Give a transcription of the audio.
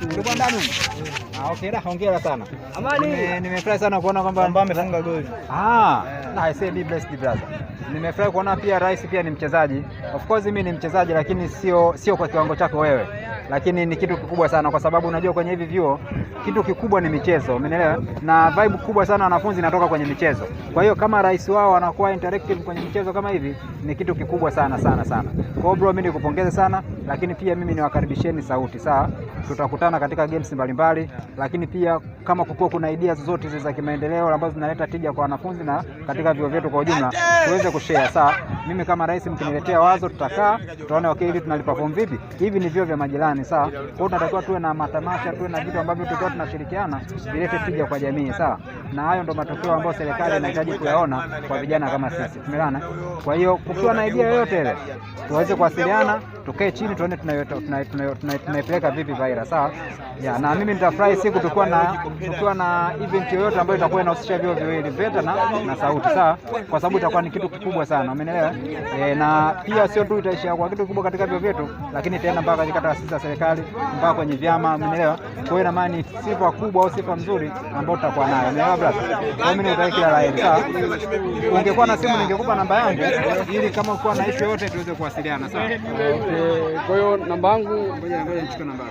Ulikuwa ndani huko? Ah, okay, da, hongera sana. Amani. Nimefurahi sana kuona kwamba Ambao amefunga goli. Ah, na I say be blessed, brother. Nimefurahi kuona pia rais pia ni mchezaji. Of course mimi ni mchezaji, lakini sio kwa kiwango chako wewe. Lakini ni kitu kikubwa sana kwa sababu unajua kwenye hivi vyuo kitu kikubwa ni michezo, umeelewa? Na vibe kubwa sana wanafunzi inatoka kwenye michezo. Kwa hiyo kama rais wao anakuwa interactive kwenye michezo kama hivi, ni kitu kikubwa sana sana sana. Kwa hiyo bro, mimi nikupongeze sana, lakini pia mimi niwakaribisheni Sauti, sawa? Tutakutana katika games mbalimbali, lakini pia kama kukuwa kuna idea zozote hizi za kimaendeleo ambazo zinaleta tija kwa wanafunzi na katika vyuo vyetu kwa ujumla, tuweze kushare, sawa? Mimi kama rais, mkiniletea wazo, tutakaa tutaone, okay, hili tunaliperform vipi. Hivi ni vyuo vya majirani, sawa? Kwa hiyo tunatakiwa tuwe na matamasha, tuwe na vitu ambavyo tukiwa tunashirikiana vilete tija kwa jamii, sawa? Na hayo ndo matokeo ambayo serikali inahitaji kuyaona kwa vijana kama sisi, tumeelewana? Kwa hiyo kukiwa na idea yoyote ile tuweze kuwasiliana, tukae chini tuone tunaipeleka vipi VAIRA, sawa? Ya, na mimi nitafurahi siku tukiwa na event yoyote ambayo itakuwa inahusisha vyuo viwili, VETA na Sauti, sawa? Kwa sababu itakuwa ni kitu kikubwa sana, umeelewa? E, na pia sio tu itaishia kwa kitu kikubwa katika vyuo vyetu, lakini itaenda mpaka katika taasisi za serikali, mpaka kwenye vyama, umeelewa? Kwa hiyo ina maana ni sifa kubwa au sifa nzuri ambayo tutakuwa nayo, umeelewa brother? Kwa hiyo mimi nikutakia kila la heri, sawa? Ungekuwa na simu ningekupa namba yangu ili kama ukiwa na issue yoyote tuweze kuwasiliana, sawa? Okay. Kwa hiyo namba yangu Ngoja ngoja nichukue namba yako.